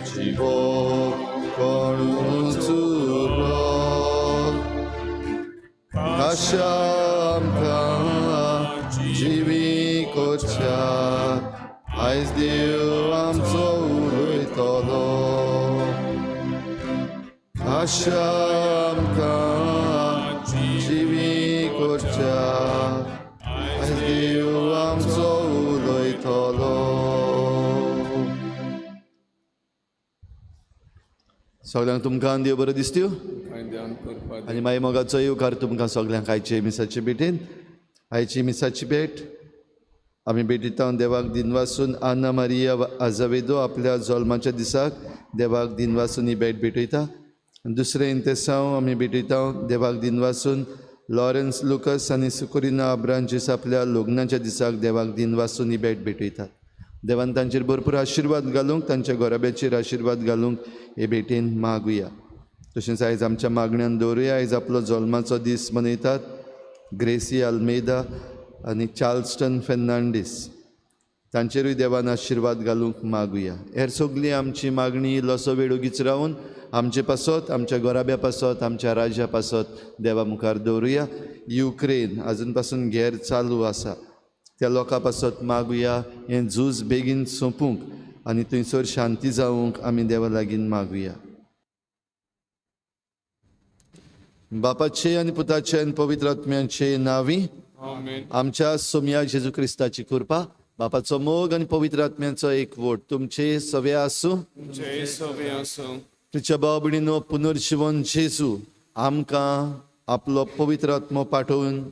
जिवो कोणूच उरो खाशा आमकां जिवी करच्या आयज देव आमचो उलयतलो. खाशा आमकां जिवी करच्या आयज देव आमचो उलयतलो. सगळ्यांक तुमकां देव बरो दिसत्यो आनी मागीर मोगाचो येवकार तुमकां सगळ्यांक आयचे मिसाचे भेटेन. आयची मिसाची भेट आमी भेटीता देवाक दिनवासून आना मारिया आजावेदो आपल्या जल्माच्या दिसाक देवाक दिनवासून ही भेट भेटयता. दुसरें इंतेसांव आमी भेटयता देवाक दिनवासून लॉरन्स लुकस आनी सुकुरिना अब्रांचीस आपल्या लग्नाच्या दिसाक देवाक दिनवासून ही भेट भेटयतात. देवान तांचेर भरपूर आशिर्वाद घालूंक, तांच्या घराब्याचेर आशिर्वाद घालूंक हे भेटेन मागुया. तशेंच आयज आमच्या मागण्यान दवरुया. आयज आपलो जल्माचो दीस मनयतात ग्रेसी आल्मेदा आनी चार्ल्सटन फेर्नांडीस, तांचेरूय देवान आशिर्वाद घालूंक मागुया. हेर सगळी आमची मागणी इल्लोसो वेळ ओगीच रावन आमचे पासत, आमच्या घराब्या पासत, आमच्या राज्या पासत देवा मुखार दवरुया. युक्रेन आजून पासून घेर चालू आसा, त्या लोकां पासत मागुया हें झूज बेगीन सोंपूंक आनी थंयसर शांती जावंक आमी देवा लागीं मागुया. बापाचे आनी पुताचे आनी पवित्र आत्म्याचे नांवी आमच्या सोमया जेजू क्रिस्ताची कृपा, बापाचो मोग आनी पवित्र आत्म्याचो एकवट तुमचे सवे आसूं. तुमच्या भाव भयणीनो, पुनर्जिवन जेजू आमकां आपलो पवित्र आत्मो पाठोवन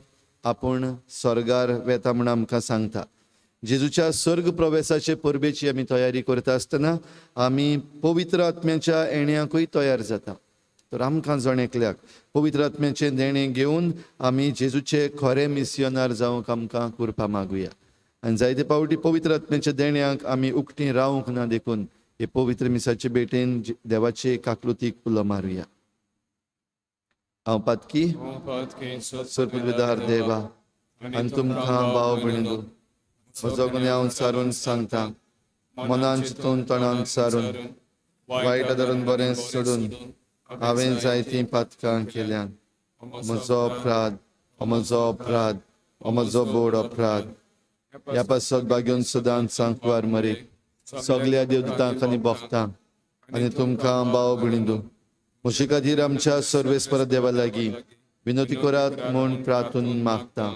आपूण स्वर्गार वेता म्हूण आमकां सांगता. जेजूच्या स्वर्ग प्रवेशाचे परबेची आमी तयारी करता आसतना आमी पवित्र आत्म्याच्या येण्याकूय तयार जाता. तर आमकां जण एकल्याक पवित्र आत्म्याचें देणें घेवन आमी जेजूचे खरे मिसियोनार जावंक आमकां कृपा मागुया. आनी जायते पावटी पवित्र आत्म्याच्या देण्याक आमी उकटीं रावंक ना देखून हे पवित्र मिसाचे भेटेन देवाचे काकलुतीक उलो मारुया. हांव पातकी सरपदार देवा आनी तुमकां भाव भयणीनो म्हजो गुन्यांव सारून सांगता, मनान चिंतून तणान सारून वायट धरून बरें सोडून हांवें जायतीं पातकां केल्यान. म्हजो अपराध, म्हजो अपराध, म्हजो बोड अपराध. ह्या पासत बागेवन सदांच सांकवार मरे सगल्या देवदूतांक आनी भक्तांक आनी तुमकां भाव भयणीनो म्हजे खातीर आमच्या सर्वेस्पर देवा लागीं विनोती करात म्हूण प्रार्थून मागता.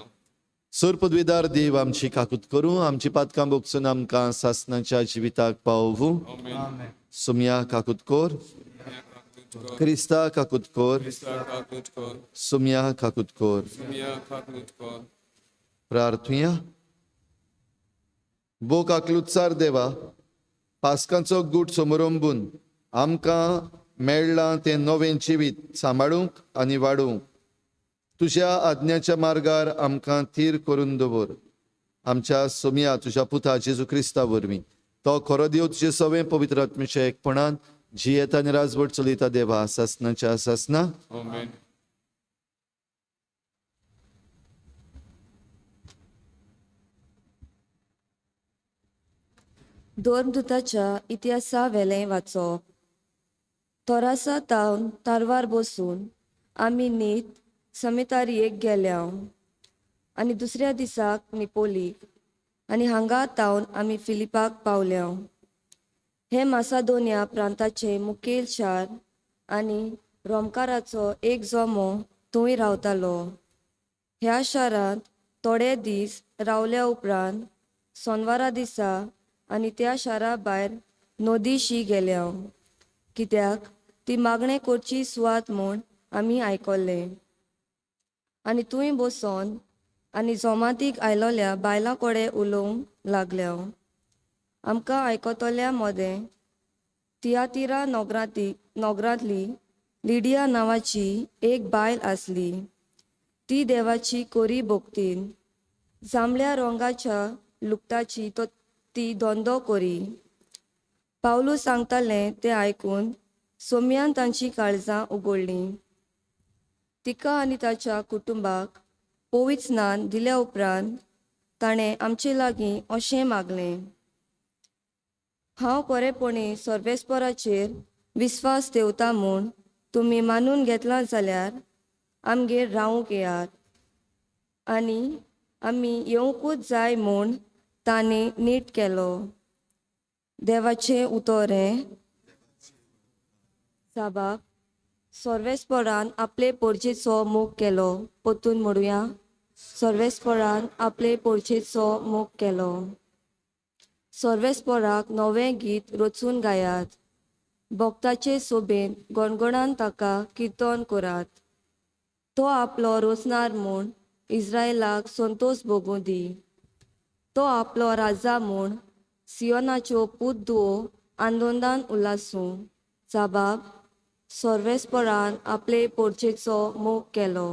सर पदवीदार देव आमची काकूत करूं, आमची पातकां भोगसून आमकां सासनाच्या जिविताक पावोवूं. सुमया काकूत कोर, क्रिस्ता काकूत कोर, सुमया काकूत कोर. प्रार्थुया. भो काकलुत्सार देवा, पास्कांचो गूट समरंबून आमकां मेळ्ळां तें नवें जिवीत सांबाळूंक आनी वाडोवंक तुज्या आज्ञाच्या मार्गार आमकां थीर करून दवर. आमच्या सोमया तुज्या पुता जेजू क्रिस्ता वरवीं तो खरो देव तुजे सवें पवित्र आत्म्याच्या एकपणान जियेता आनी राजवट चलयता देवा सासनाच्या सासना. धर्मदूताच्या इतिहासा वेलें वाचप. तोरासा तावन तारवार बसून आमी नीत समेतारयेक गेल्या आनी दुसऱ्या दिसाक निपोलीक आनी हांगा तावन आमी फिलिपाक पावल्या. हें मासादोनिया प्रांताचें मुखेल शार आनी रोमकाराचो एक जमो थंय रावतालो. ह्या शारांत थोडे दीस रावल्या उपरांत सोनवारा दिसा आनी त्या शारा भायर नदीशी गेल्या, कित्याक ती मागणें करची सुवात म्हूण आमी आयकल्लें. आनी थंय बसोन आनी जोमातीक आयलोल्या बायलां कडेन उलोवंक लागल्या. आमकां आयकतल्या मदें तियातिरा नगरांतली लिडिया नांवाची एक बायल आसली. ती देवाची कोरी भोक्तीन जांबळ्या रंगाच्या लुगटाची तो ती धंदो करी. पावलू सांगतालें तें आयकून सोम्यान तांची काळजां उगडलीं. तिका आनी ताच्या कुटुंबाक पवित्र स्नान दिल्या उपरांत ताणें आमचे लागीं अशें मागलें, हांव खरेपणी सर्वेस्पराचेर विस्वास ठेवता म्हूण तुमी मानून घेतलां जाल्यार आमगेर रावूंक येयात आनी आमी येवंकूच जाय म्हूण तांणी नीट केलो. देवाचें उतर हें. साबाब सर्वेस्परान आपले पोरजेचो मोग केलो. परतून म्हणुया, सर्वेस्परान आपले पोरजेचो मोग केलो. सर्वेस्पराक नवें गीत रचून गायात. भक्ताचे सोबेन गणगणान ताका किर्तन करात. तो आपलो रोचणार म्हूण इस्रायलाक संतोश भोगूं दी. तो आपलो राजा म्हूण सियोनाच्यो पूत धुवो आनंदान उल्हासूं. जाबाब सर्वेस्परान आपले पोरचेचो मोग केलो.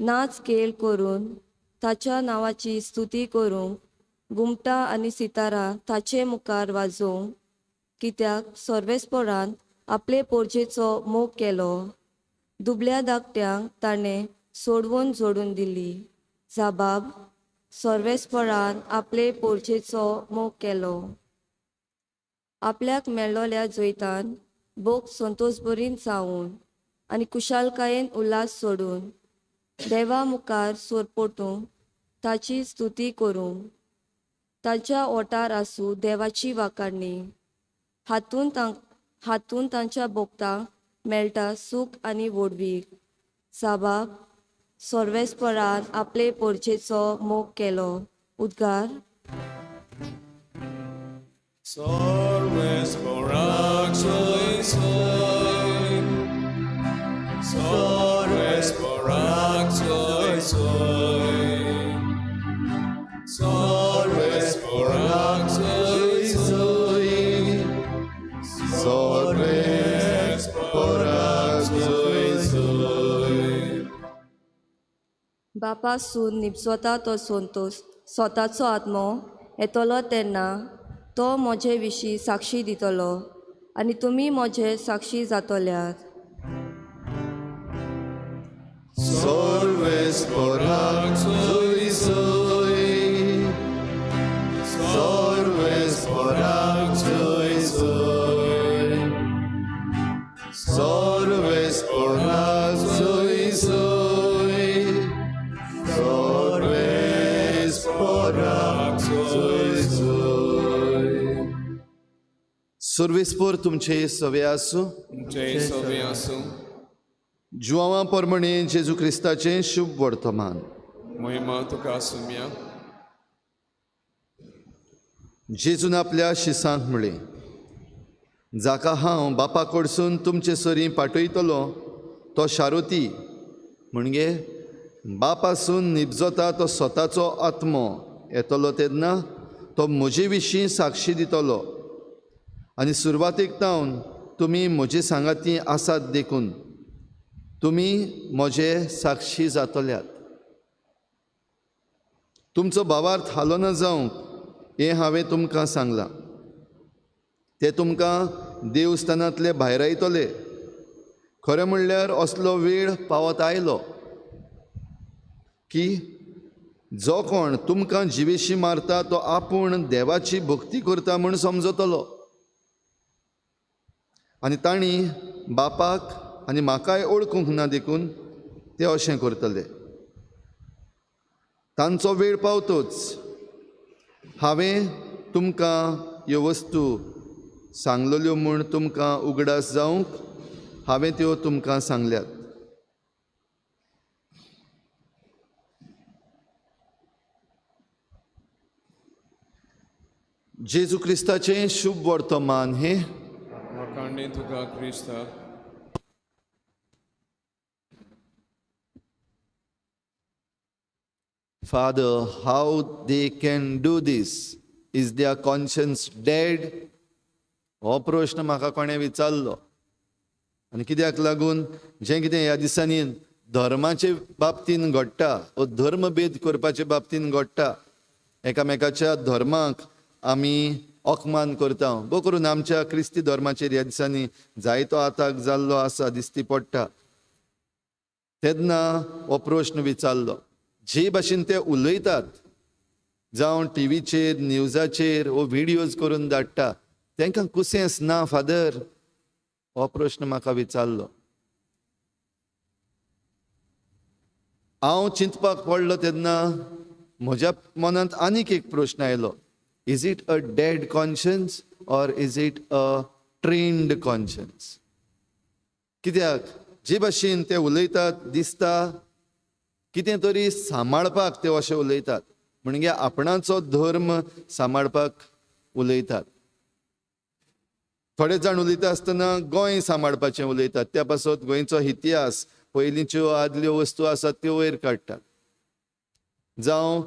नाच खेळ करून ताच्या नांवाची स्तुती करूंक घुमटां आनी सितारां ताचे मुखार वाजोवंक, कित्याक सर्वेस्परान आपले पोरचेचो मोग केलो. दुबल्या धाकट्यांक ताणें सोडवून जोडून दिली. जाबाब सर्वेस्परान आपले पोरचेचो मोग केलो. आपल्याक मेळ्ळोल्या जैतान भोग संतोशभरीत जावन आनी कुशालकायेन उल्हास सोडून देवा मुखार सोरपोटूंक ताची स्तुती करूंक ताच्या ओठार आसूं देवाची वाखाणणी. हातून तांच्या भोगतांक मेळटा सूख आनी व्हडवीक. साबाब सर्वेस्परान आपले पोरचेचो मोग केलो. उद्गार. सर्वेस्पराक सोय सोय, सर्वेस्पराक सोय सोय, सर्वेस्पराक सोय सोय, सर्वेस्पराक सोय सोय. बापासून निपसता तो संतोश स्वताचो आत्मो येतलो तेन्ना तो म्हजे विशीं साक्षी दितलो आनी तुमी म्हजे साक्षी जातल्यात. सर्वेस्पराक सोय सोय, सर्वेस्पराक सोय सोय, सर्वेस्पराक सोय सोय, सर्वेस्पराक सोय सोय. सर्वेस्पर तुमचे सवे आसूं. तुमचे सवे आसूं. जुआंवा परमणे जेजू क्रिस्ताचें शुभ वर्तमान. महिमा तुका आसुया. जेजून आपल्या शिसांक म्हळें, जाका हांव बापा कडसून तुमचे सरीं पाठयतलो तो शारोती, म्हणजे बापासून निपजता तो स्वताचो आत्मो येतलो तेन्ना तो म्हजे विशीं साक्षी दितलो. आनी सुरवातेक तावन तुमी म्हजे सांगाती आसात देखून तुमी म्हजे साक्षी जातल्यात. तुमचो भावार्थ हालोना जावंक हें हांवें तुमकां सांगलां. ते तुमकां देवस्थानांतले भायरायतले. खरें म्हणल्यार असलो वेळ पावत आयलो की जो कोण तुमकां जिवेशी मारता तो आपूण देवाची भक्ती करता म्हूण समजतलो. आनी तांणी बापाक आनी म्हाकाय ओळखूंक ना देखून ते अशें करतले. तांचो वेळ पावतोच हांवें तुमकां ह्यो वस्तू सांगलेल्यो म्हूण तुमकां उगडास जावंक हांवें त्यो तुमकां सांगल्यात. जेजू क्रिस्ताचें शुभ वर्तमान हें. वाखाणणी तुका क्रिस्ता. Father, how they can do this? Is their conscience dead? हो प्रश्न म्हाका कोणें विचारलो. आनी कित्याक लागून जें कितें ह्या दिसांनी धर्माचे बाबतीन घडटा वो धर्मभेद करपाचे बाबतीन घडटा, एकामेकाच्या धर्माक आमी अपमान करता. भोव करून आमच्या क्रिस्ती धर्माचेर ह्या दिसांनी जायतो आताक जाल्लो आसा दिसती पडटा. तेन्ना हो प्रश्न विचारलो, जे भाशेन ते उलयतात जावं टिवीचेर, न्यूजाचेर वो व्हिडियोज करून धाडटा, तांकां कुसेंस ना फादर? हो प्रश्न म्हाका विचारलो. हांव चिंतपाक पडलो तेन्ना म्हज्या मनांत आनीक एक प्रश्न आयलो, is it a dead conscience or is it a trained conscience? कित्याक जे भाशेन ते उलयतात दिसता कितें तरी सांबाळपाक ते अशें उलयतात, म्हणजे आपणाचो धर्म सांबाळपाक उलयतात. थोडे जाण उलयता आसतना गोंय सांबाळपाचें उलयतात, त्या पासत गोंयचो इतिहास, पयलींच्यो आदल्यो वस्तू आसात त्यो वयर काडटात. जावं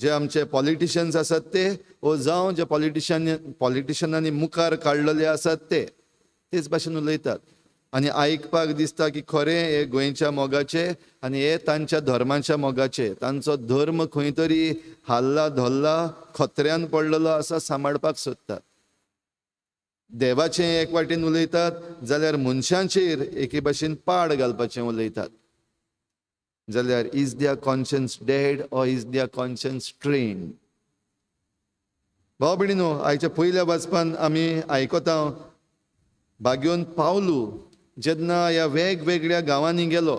जे आमचे पॉलिटिशन्स आसात ते, ओ जावं जे पॉलिटिशनांनी मुखार काडलेले आसात ते तेच भाशेन उलयतात. आनी आयकपाक दिसता की खरें हे गोंयच्या मोगाचे आनी हे तांच्या धर्माच्या मोगाचे, तांचो धर्म खंय तरी हाल्ला धोल्ला खतऱ्यान पडलेलो आसा, सांबाळपाक सोदतात. देवाचें एक वाटेन उलयतात जाल्यार मनशांचेर एके भाशेन पाड घालपाचें उलयतात. जाल्यार is their conscience dead or is their conscience trained? भाव भयणीनो, आयच्या पयल्या वाचपान आमी आयकता भाग्योन पावलू जेन्ना ह्या वेगवेगळ्या गांवांनी गेलो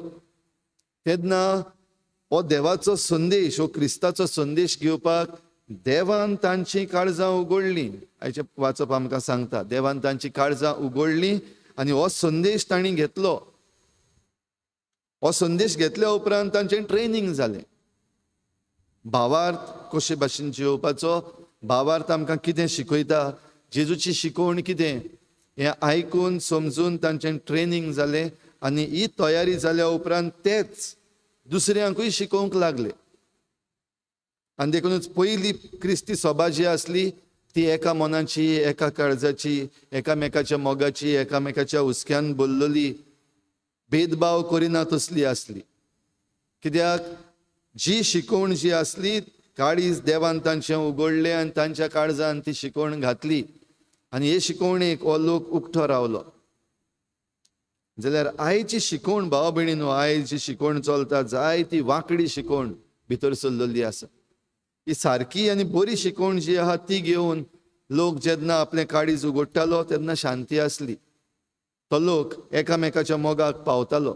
तेन्ना हो देवाचो संदेश, हो क्रिस्ताचो संदेश घेवपाक देवान तांची काळजां उगडलीं. आयचें वाचप आमकां सांगता देवान तांची काळजां उगडलीं आनी हो संदेश तांणी घेतलो. हो संदेश घेतल्या उपरांत तांचें ट्रेनींग जालें. भावार्थ कशे भाशेन जियोवपाचो, भावार्थ आमकां कितें शिकयता, जेजूची शिकवण कितें हें आयकून समजून तांचें ट्रेनींग जालें. आनी ही तयारी जाल्या उपरांत तेच दुसऱ्यांकूय शिकोवंक लागले. आनी देखूनच पयली क्रिस्ती सभा जी आसली ती एका मनाची, एका काळजाची, एकामेकाच्या मोगाची, एकामेकाच्या हुस्क्यान भरलेली, भेदभाव करिना तसली आसली. कित्याक जी शिकवण जी आसली काळीज देवान तांचें उगडलें आनी तांच्या काळजान ती शिकवण घातली आनी हे शिकवणेक हो लोक उकतो रावलो. जाल्यार आयची शिकवण भाव भयणीनो, आयज जी शिकवण चलता जाय ती वांकडी शिकवण भितर सरलेली आसा. ही सारकी आनी बरी शिकवण जी आहा ती घेवन लोक जेन्ना आपलें काळीज उगडटालो तेन्ना शांती आसली, तो लोक एकामेकाच्या मोगाक पावतालो.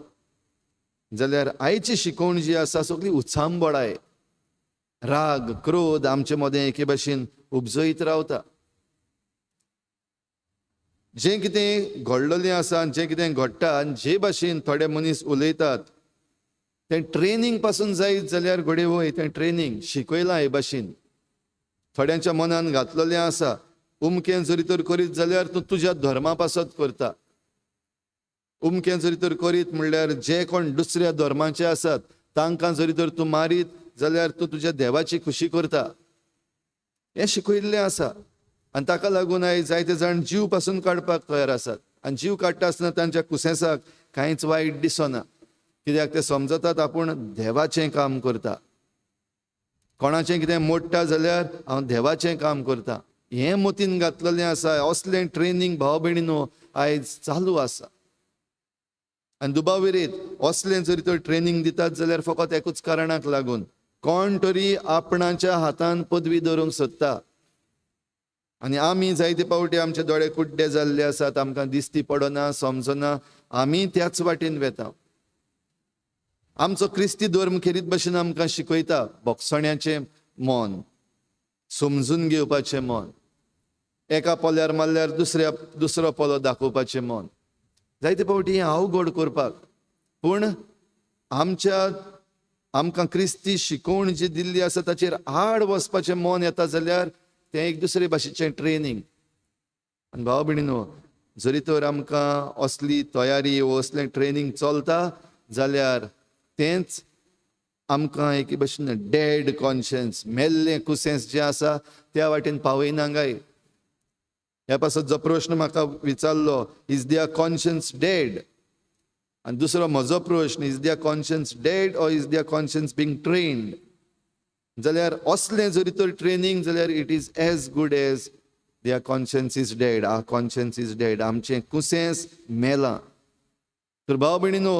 जाल्यार आयची शिकवण जी आसा सगळी उचांबळाय, राग क्रोध आमचे मदें एके भाशेन उपजयत रावता. जें कितें घडलेलें आसा आनी जें कितें घडटा आनी जे भाशेन थोडे मनीस उलयतात तें ट्रेनींग पासून जायत जाल्यार घडये वय तें ट्रेनींग शिकयलां हे भाशेन थोड्यांच्या मनान घातलेलें आसा. उमकें जरी तर करीत जाल्यार तूं तुज्या धर्मा पासत करता, उमकें जरी तर करीत म्हणल्यार जे कोण दुसऱ्या धर्माचे आसात तांकां जरी तर तूं मारीत जाल्यार तूं तुज्या देवाची खुशी करता, हें शिकयल्लें आसा. आनी ताका लागून आयज जायते जाण जीव पासून काडपाक तयार आसात. आनी जीव काडटा आसतना तांच्या कुसेंसाक कांयच वायट दिसना, कित्याक ते समजतात आपूण देवाचें काम करता. कोणाचें कितें मोडटा जाल्यार हांव देवाचें काम करता, हें मतीन घातलेलें आसा. असलें ट्रेनींग भाव भयणीनो आयज चालू आसा. आनी दुबाविरीत असलें जरी तर ट्रेनींग दितात जाल्यार फकत एकूच कारणाक लागून, कोण तरी आपणाच्या हातान पदवी दवरूंक सोदता. आनी आमी जायते पावटी आमचे दोळे कुड्डे जाल्ले आसात, आमकां दिसती पडना, समजना, आमी त्याच वाटेन वेता. आमचो क्रिस्ती धर्म खेरीत भशेन आमकां शिकयता भोगसण्याचें मन, समजून घेवपाचें मन, एका पोल्यार मारल्यार दुसरो पोलो दाखोवपाचें मन. जायते पावटी हें अवघड करपाक, पूण आमकां क्रिस्ती शिकवण जी दिल्ली आसा ताचेर आड वचपाचें मन येता जाल्यार तें एक दुसरे भाशेचें ट्रेनींग. आनी भाव भयणीनो, जरी तर आमकां असली तयारी वो असलें ट्रेनींग चलता जाल्यार तेंच आमकां एके भशेन डेड कॉन्शियन्स, मेल्लें कुसेंस जें आसा त्या वाटेन पावयना गाय. ह्या पासत जो प्रश्न म्हाका विचारलो, is their conscience dead? आनी दुसरो म्हजो प्रश्न, is their conscience dead or is their conscience being trained? जाल्यार असलें जरी तर ट्रेनींग जाल्यार it is as good as their conscience is dead, our conscience is dead. आमचें कुसेंस मेलां. तर भाव भयणीनो,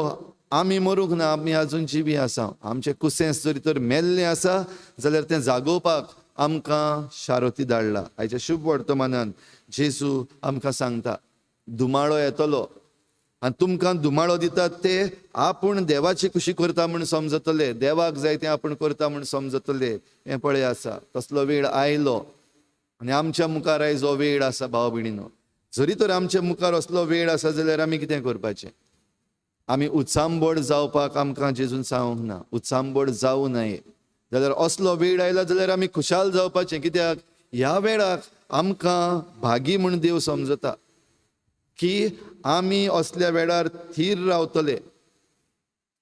आमी मरूंक ना, आमी आजून जिवी आसा. आमचें कुसेंस जरी तर मेल्लें आसा जाल्यार तें जागोवपाक आमकां शारोती धाडला. आयच्या शुभ वर्तमानान जेजू आमकां सांगता, धुमाळो येतलो आनी तुमकां धुमाळो दितात ते आपूण देवाची खुशी करता म्हूण समजतले, देवाक जाय तें आपूण करता म्हूण समजतले. हें पळय आसा, तसलो वेळ आयलो आनी आमच्या मुखार आयज हो वेळ आसा. भाव भयणीनो, जरी तर आमच्या मुखार असलो वेळ आसा जाल्यार आमी कितें करपाचें? आमी उचांबळ जावपाक आमकां जेजून सांगूंक ना, उचांबळ जावं नये. जाल्यार असलो वेळ आयला जाल्यार आमी खुशाल जावपाचें, कित्याक ह्या वेळाक आमकां भागी म्हूण देव समजता की आमी असल्या वेळार थीर रावतले.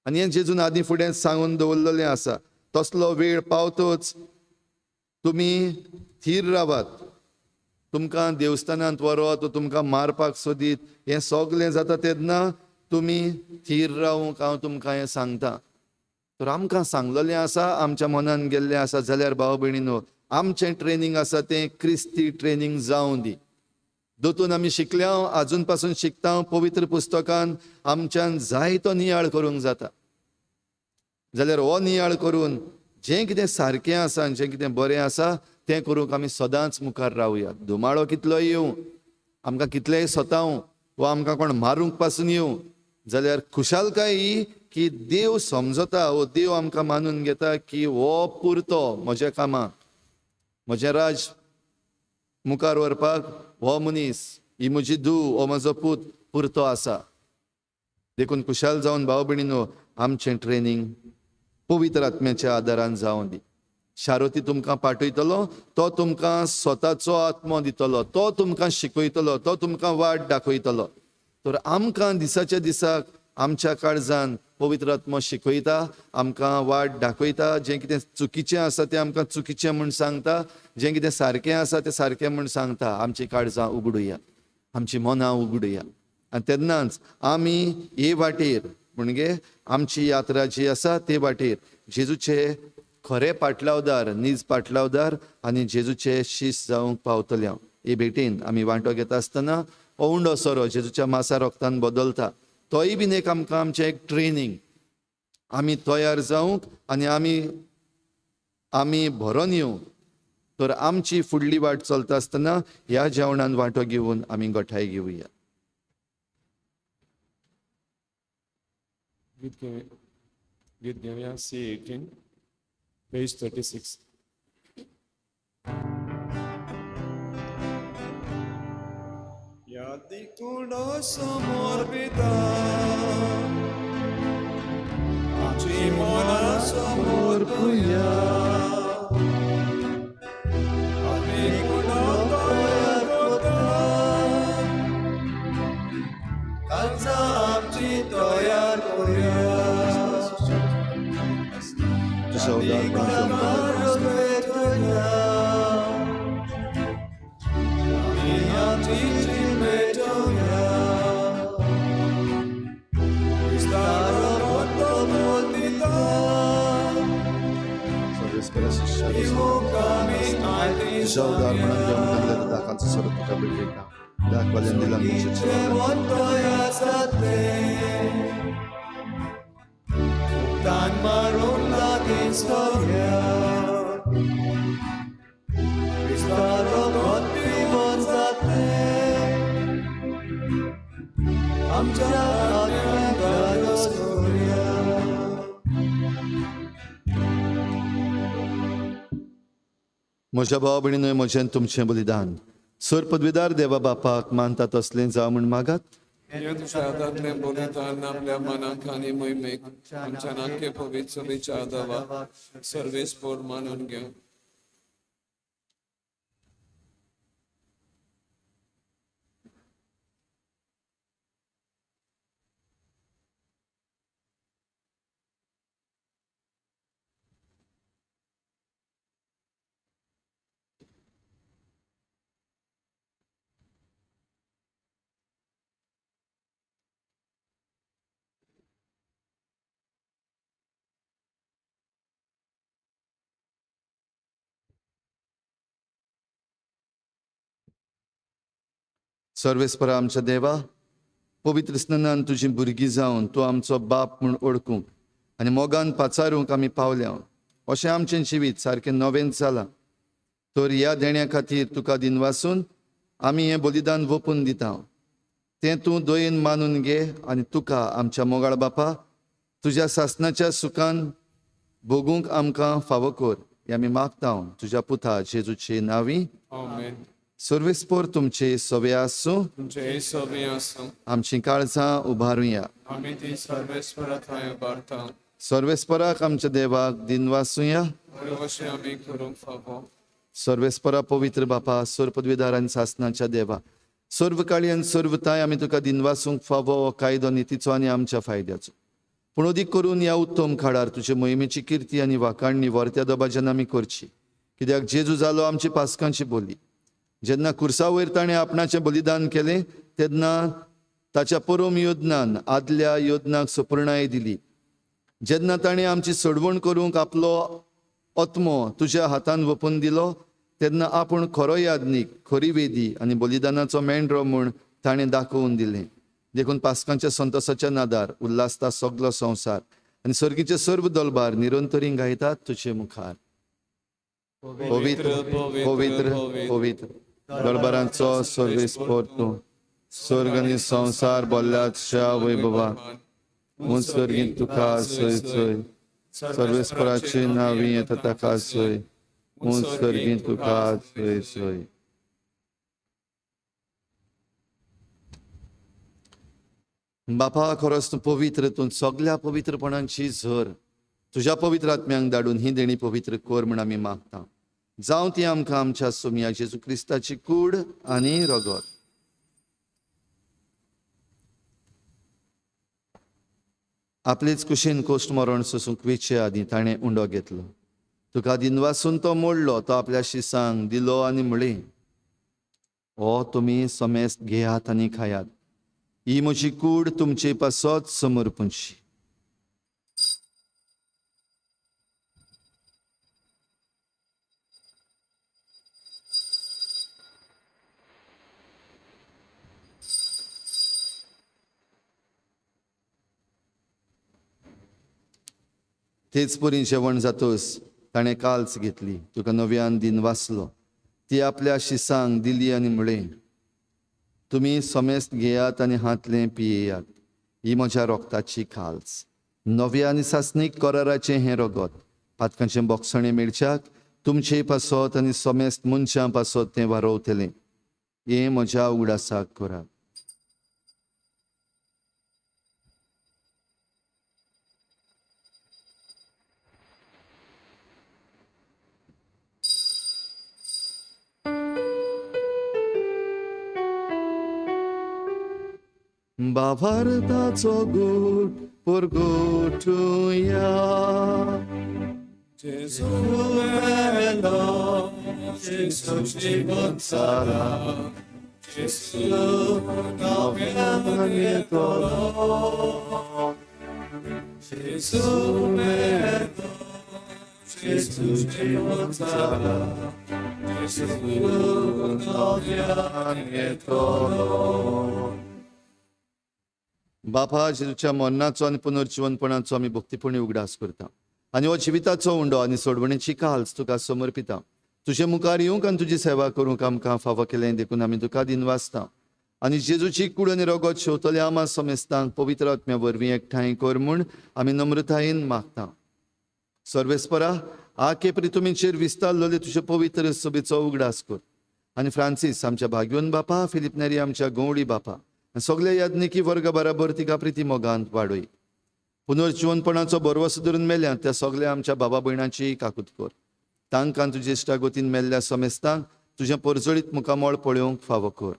आनी हें जेजून आदीं फुडें सांगून दवरलेलें आसा, तसलो वेळ पावतच तुमी थीर रावात. तुमकां देवस्थानांत व्हरत, तुमकां मारपाक सोदीत, हें सगलें जाता तेन्ना तुमी थीर रावूंक हांव तुमकां हें सांगता. तर आमकां सांगलेलें आसा, आमच्या मनान गेल्लें आसा. जाल्यार भाव भयणीनो, आमचें ट्रेनींग आसा तें क्रिस्ती ट्रेनींग जावं दी. दोतून आमी शिकल्या, आजून पासून शिकता. पवित्र पुस्तकान आमच्यान जायतो नियाळ करूंक जाता. जाल्यार हो नियाळ करून जें कितें सारकें आसा आनी जें कितें बरें आसा तें करूंक आमी सदांच मुखार रावया. धुमाळो कितलो येवं, आमकां कितलेय सतावं वा आमकां कोण मारूंक पासून येवं, जाल्यार खुशालकाय ही की देव समजता, हो देव आमकां मानून घेता की हो पुरतो म्हज्या कामाक, म्हजें राज मुखार व्हरपाक हो मनीस, ही म्हजी धूव, हो म्हजो पूत पुरतो आसा. देखून खुशाल जावन भाव भयणीनो, आमचें ट्रेनींग पवित्र आत्म्याच्या आदारान जावं दी. शारोती तुमकां पाठयतलो, तो तुमकां स्वताचो आत्मो दितलो, तो तुमकां शिकयतलो, तो तुमकां वाट दाखयतलो. तर आमकां दिसाच्या दिसाक आमच्या काळजान पवित्र आत्मो शिकयता, आमकां वाट दाखयता. जें कितें चुकीचें आसा तें आमकां चुकीचें म्हूण सांगता, जें कितें सारकें आसा तें सारकें म्हूण सांगता. आमची काळजां उगडुया, आमची मनां उगडुया आनी तेन्नाच आमी हे वाटेर, म्हणजे आमची यात्रा जी आसा ते वाटेर जेजूचे खरे पाटलावदार, नीज पाटलावदार आनी जेजूचे शीस जावंक पावतले. हांव हे भेटेन आमी वांटो घेता आसतना हो उंडो सोरो जेजूच्या मासा रोगतान बदलता, तोय बीन एक आमकां आमचें एक ट्रेनींग, आमी तयार जावंक आनी आमी भरोन येवंक. तर आमची फुडली वाट चलता आसतना ह्या जेवणान वांटो घेवन आमी गोठाय घेवया. गीत घेवया C18 page 36. यादी कुडो समोर पिता, आमची मना समोर पुया, आमी कुडो तयार करता, काळजां आमची तयार करुया. तुज्या उदारपणान तुज्या उदारपणान जेवण घातलें दाखांचो सोरो तुका भेटयता. दाखवाल्यान दिला आमच्या आत्म्याक धाडस करुया. म्हज्या भाव भयणीनो, म्हजें तुमचें बलिदान सर पदवीदार देवा बापाक मानता तसलें जावं म्हूण मागात. हें तुज्या हातांतलें बलिदान आपल्या मनाक आनी मोहिमेक आमच्या नाके पवित्र सभेच्या आदावाक सर्वेस्पोर मानून घेवं. सर्वेस्परा आमच्या देवा, पवित्र स्नानान तुजी भुरगीं जावन तूं आमचो बाप म्हूण वळखूंक आनी मोगान पाचारूंक आमी पावल्या. अशें आमचें जिवीत सारकें नवेंच जालां. तर ह्या देण्या खातीर तुका दिनवासून आमी हें बलिदान वोपून दिता. तें तूं दयेन मानून घे आनी तुका आमच्या मोगाळ बापा तुज्या सासनाच्या सुखान भोगूंक आमकां फावो कर हें आमी मागता तुज्या पुता जेजूचे नांवी. आमेन. सर्वेस्पोर तुमचे सवे आसूं. तुमचे सवे आसूं. आमचीं काळजां उबारुया. आमी ती सर्वेस्परा थंय उबारता. सर्वेस्पराक आमच्या देवाक दिनवासुया. अशें आमी करूंक फावो. सर्वेस्परा पवित्र बापा, सर्व पदवीदार आनी सासनाच्या देवा, सर्व काळी आनी सर्व ताय आमी तुका दिनवासूंक फावो हो कायदो नितीचो आनी आमच्या फायद्याचो. पूण अदीक करून ह्या उत्तम काळार तुजे मोहिमेची किर्ती आनी वाखाणणी वर्त्या दबाज्यान आमी करची, कित्याक जेजू जालो आमची पासकांची बोली. जेन्ना कुर्सा वयर ताणें आपणाचें बलिदान केलें तेन्ना ताच्या परम योजनान आदल्या योजनाक सपुर्णाय दिली. जेन्ना ताणें आमची सोडवण करूंक आपलो आत्मो तुज्या हातान वपून दिलो तेन्ना आपूण खरो याज्ञीक, खरी वेदी आनी बलिदानाचो मेंढरो म्हूण ताणें दाखोवन दिलें. देखून पास्कांच्या संतोसाच्या नादार उल्हासता सगलो संवसार आनी सर्गीचे सर्व दलबार निरंतरी गायतात तुजे मुखार. पवित्र पवित्र पवित्र दरबारांचो सर्वेस्पोर तूं, स्वर्ग आनी संवसार बोल्ल्याच्या वैभवा. म्हूण स्वर्गींत तुका सय सय, सर्वेस्पराचे नांवी येता ताका सय, म्हूण स्वर्गींत तुका सय सय. बापा, खरोच तूं पवित्र, तूं सगल्या पवित्रपणांची झर. तुज्या पवित्र आत्म्यांक धाडून ही देणी पवित्र कर म्हूण आमी मागता. जावं ती आमकां आमच्या सोमया जेजू क्रिस्ताची कूड आनी रगत. आपलेच कुशीन कोश्ट मरण सोसूंक वेचे आदीं ताणें उंडो घेतलो. तुका दिनवासून तो मोडलो, तो आपल्या शिसांक दिलो आनी म्हणलें, हो तुमी समेस्त घेयात आनी खायात, ही म्हजी कूड तुमचे पासत समर्पणची. तेच परी जेवण जातच ताणें काल्स घेतली, तुका नव्यान दिन वाचलो, ती आपल्या शिसांक दिली आनी म्हणलें, तुमी समेस्त घेयात आनी हांतलें पियेयात, ही म्हज्या रोगताची खाल्स, नव्या आनी सासणीक कराराचें हें रगत, पातकांचें बोगसणें मेळच्याक तुमचे पासत आनी समेस्त मनशां पासत तें वारोवतलें. हें म्हज्या उगडासाक करात. बाभारताचो गूट परगोटुया. जेजू मेलो, जेजू जिवन जाला, जेजू नव्यान येतलो. जेजू मेलो, जेजू जिवन जाला, जेजू नव्यान येतलो. बापा, जेजूच्या मरणाचो आनी पुनर्जिवनपणाचो आमी भक्तीपणी उगडास करता आनी हो जिविताचो उंडो आनी सोडवणेची काल्स तुका समर्पिता. तुजे मुखार येवंक आनी तुजी सेवा करूंक आमकां फावो केलें देखून आमी तुका दिनवासता. आनी जेजूची कूड आनी रगत शेवतल्या आमा समेस्तांक पवित्र आत्म्या वरवीं एकठांय कर म्हूण आमी नम्रतायेन मागता. सर्वेस्परा, आके प्रितुमीचेर विस्तारलेले तुजे पवित्र सभेचो उगडास कर आनी फ्रांसीस आमच्या भाग्योन बापा, फिलीप नेरी आमच्या गंवडी बापा, सगल्या याज्ञिकी वर्ग बराबर तिका प्रिती मोगांत वाडय. पुनर्जिवनपणाचो बरवस धरून मेल्या त्या सगल्या आमच्या बाबा भयणांची काकूत कर. तांकां तुजे इश्टागतीन मेल्ल्या समेस्तांक तुजें परजळीत मुखामळ पळोवंक फावो कर.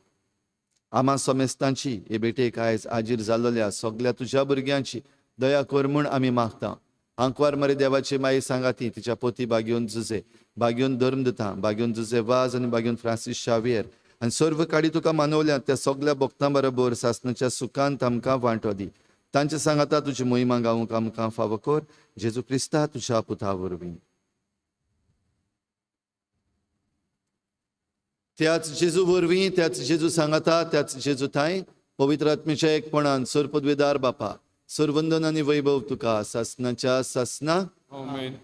आमा समेस्तांची हे भेटेक आयज आजीर जाल्ल्या सगल्या तुज्या भुरग्यांची दया कर म्हूण आमी मागता. आंकवार मरे देवाची माई सांगाती तिच्या पोती बागेवन जुजे, बागेवन धर्म दिता, बागेवन जुजे वाज आनी बागेवन फ्रांसीस शावियर आनी सर्व काडी तुका मानवल्या त्या सगल्या भक्तां बरोबर सासणाच्या सुखांत आमकां वांटो दी. तांचे सांगाता तुजी मोहिमा गावंक आमकां फावो कर. जेजू क्रिस्ता तुज्या पुता वरवीं. त्याच जेजू वरवीं, त्याच जेजू सांगाता, त्याच जेजू थांय पवित्र आत्मेच्या एकपणान सर्वपदवेदार बापा, सर्वंदन आनी वैभव तुका सासणाच्या सासना. आमेन.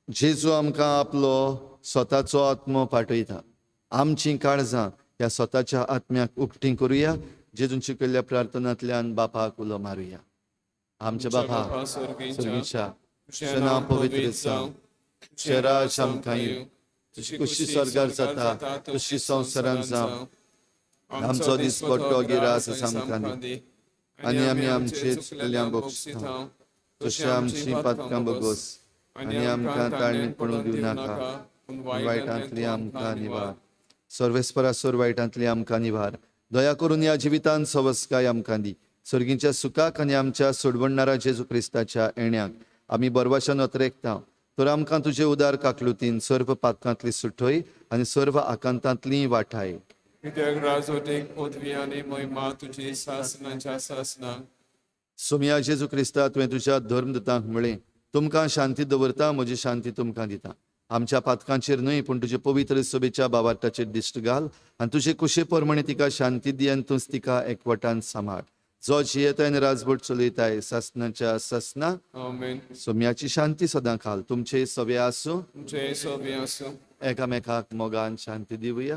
जेजू आमकां आपलो स्वताचो आत्मो पाठयता. आमचीं काळजां ह्या स्वताच्या आत्म्याक उक्तीं करुया. जेजून शिकयल्ल्या प्रार्थनांतल्यान बापाक उलो मारुया. आमच्या बापा सर्गीच्या, तुजें नांव पवित्र जावं, तुजें राज आमकां येवं, तुजी कुशी स्वर्गार जाता तशी संवसारांत जावं. आमचो दिसपट्टो गिरास आमकां दी आनी आमी आमचे चुकल्यांक बक्षिता तशें आमची पातकां बगोस आनी आमकां ताळणेंत पडूंक दिवं नाका, पूण वायटांतली आमकां निवार. सर्वेस्परा सोर वायटांतली आमकां निवार. दया करून ह्या जिवितांत सवस्काय आमकां दी. सर्गींच्या सुखाक आनी आमच्या सोडवणणारा जेजू क्रिस्ताच्या येण्याक आमी बरवाशान अत्रेकता. तर आमकां तुजे उदार काकलुतीन सर्व पातकांतली सुठय आनी सर्व आकांतांतली वाठाय. कित्याक राजवटीक पदवी आनी महिमा तुजी सासनाच्या सासनाक. सोमया जेजू क्रिस्ता, तुवें तुज्या धर्मदूतांक म्हळें, तुमकां शांती दवरता, म्हजी शांती तुमकां दिता. आमच्या पातकांचेर न्हय पूण तुजे पवित्र सभेच्या बावार्थाचेर दिश्ट घाल आनी तुजे कुशे प्रमाणे तिका शांती दी आनी तूंच तिका एकवटान सांबाळ, जो जियेताय आनी राजवट चलयताय सासनाच्या सासना. आमेन. सोम्याची शांती सदां खाल तुमचे सवे आसूं. तुमचे सोबी आसूं. एकामेकाक मोगान शांती दिवया.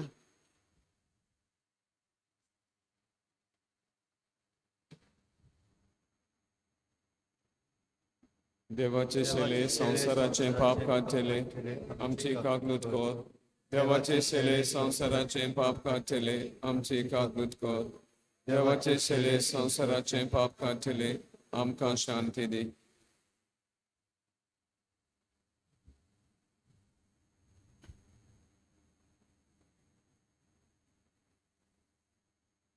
देवाचे शेले संवसाराचे पाप काडटले, आमची काकलूत कर. देवाचे शेले संवसाराचे पाप काडटले, आमची काकलूत कर. देवाचे शेले संवसाराचे पाप काडटले, आमकां शांती दी.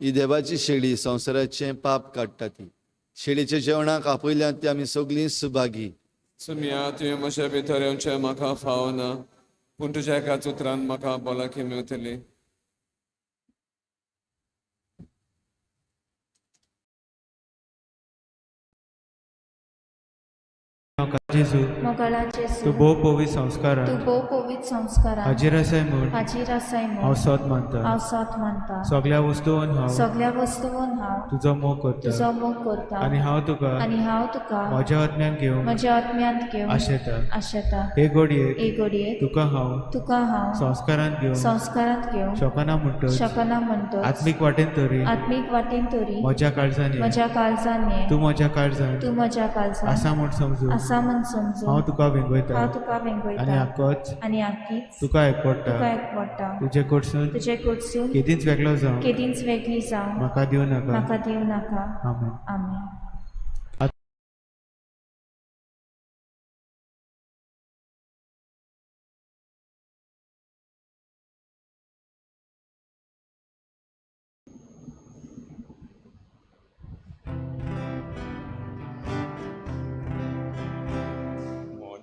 ही देवाची शेळी संवसाराचें पाप काडटा. ती शेळीच्या जेवणाक आपयल्यात ती आमी सगळीं सुभागी. सुमिया, तुवें म्हज्या भितर येवचें म्हाका फावना, पूण तुज्या एकाच उतरान म्हाका भलायकी मेवतली. जेजू, मोगाळा जेजू, तूं भोव पवित्र संस्कारान तूं भोव पवित्र संस्कारान हाजीर आसाय म्हूण हाजीर आसाय हांव म्हूण सोद मानता. हांव सोद मानता. सगळ्या वस्तून हांव सगळ्या वस्तून हांव तुजो मोग करता तुजो मोग करता आनी हांव तुका आनी हांव तुका म्हज्या आत्म्यान घेवंक म्हज्या आत्म्यांत घेवन आशेता. आशेता. हे घडयेक हे घडयेक तुका हांव तुका हांव संस्कारान घेवंक संस्कारांत घेवंक शकना म्हणटच शकना म्हणटच आत्मीक वाटेन तरी आत्मीक वाटेन तरी म्हज्या काळजान ये. म्हज्या काळजान ये. तूं म्हज्या काळजान तूं म्हज्या काळजान आसा म्हूण समजून आसा म्हूण समजून हांव तुका वेंगयता हांव तुका आनी वेंगयता आकोच आनी आकीच तुका एकवटा. तुका एकवटा. तुजे कडसून तुजे कडसून केदींच वेगळो जावं केदींच वेगळी जावं म्हाका दिवं नाका. म्हाका दिवं नाका. आमेन. आमेन.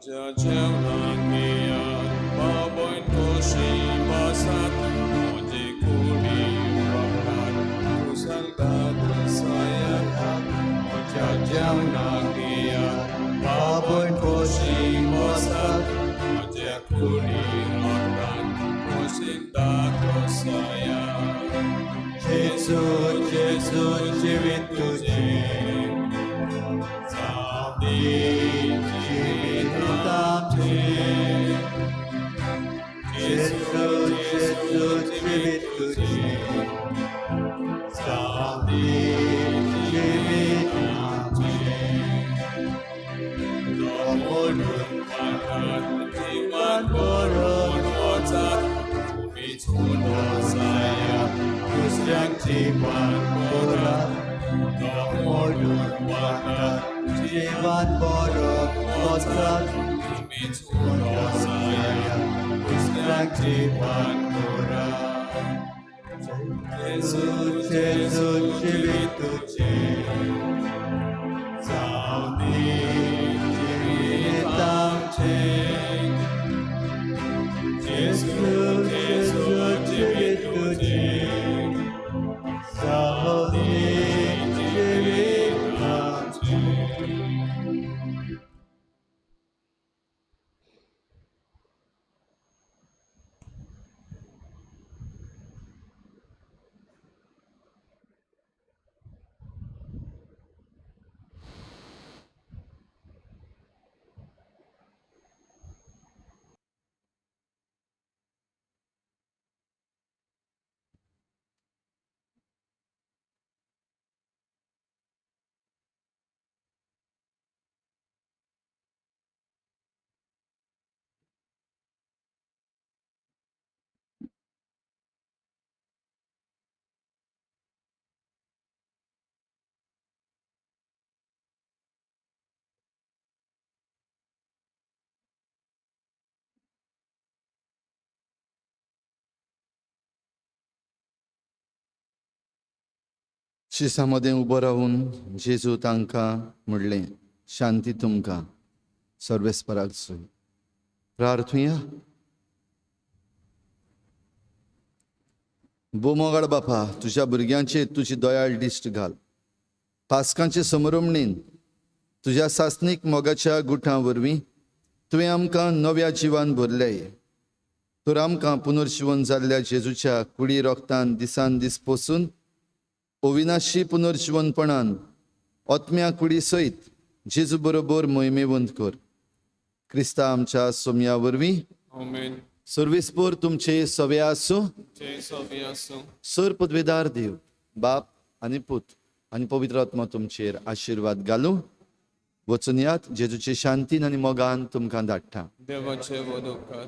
म्हज्या जेवणाक येयात, बाबय खोशी बसात, म्हजे कुडी रोखडात, कुशलतात सायात. म्हज्या जेवणाक येयात, बाबय खोशी बसात, म्हज्या कुडी रोखडात, कुशलतात सायात. जेजू जेजू जिवीत तुजें, जावं दी जिवीत आमचें. जेजू जेजू जिवीत तुजें, जावं दी जिवीत आमचें. तो मोडून वाटात, जिवान बरोवन वचात, तुमीच उलो जायात, दुसऱ्यांक जिवान बरात. तो मोडून वाटात, जिवान बरोवन वचात, तुमीच उलो जायात, दुसऱ्यांक जिवान बरात. जेजू जेजू जिवीत तुजें, जावं दी जिवीत आमचें. जेजू जेजू जिवीत तुजें, जावं दी जिवीत आमचें. शिसा मदें उबो रावून जेजू तांकां म्हणलें, शांती तुमकां. सर्वेस्पराक सोय. प्रार्थुया. बोमोगाड बापा, तुज्या भुरग्यांचेर तुजी दयाळ दिश्ट घाल. पास्कांचे समरमणीन तुज्या सासणीक मोगाच्या गुठां वरवीं तुवें आमकां नव्या जिवान भरले. तर आमकां पुनर्जिवन जाल्ल्या जेजूच्या कुडी रोगतान दिसान दीस पोसून अविनाशी पुनर्जिवनपणान आत्म्या कुडी सयत जेजू बरोबर मोहिमेवंत कर. क्रिस्ता आमच्या सोमया वरवीं. आमेन. सर्वेस्पोर तुमचे सवे आसूं. जय सवे आसूं. सर पदवेदार देव बाप आनी पूत आनी पवित्र आत्मा तुमचेर आशिर्वाद घालूं. वचून यात. जेजूचे शांतीन आनी मोगान तुमकां धाडटा. देवाचे व्हड उपकार.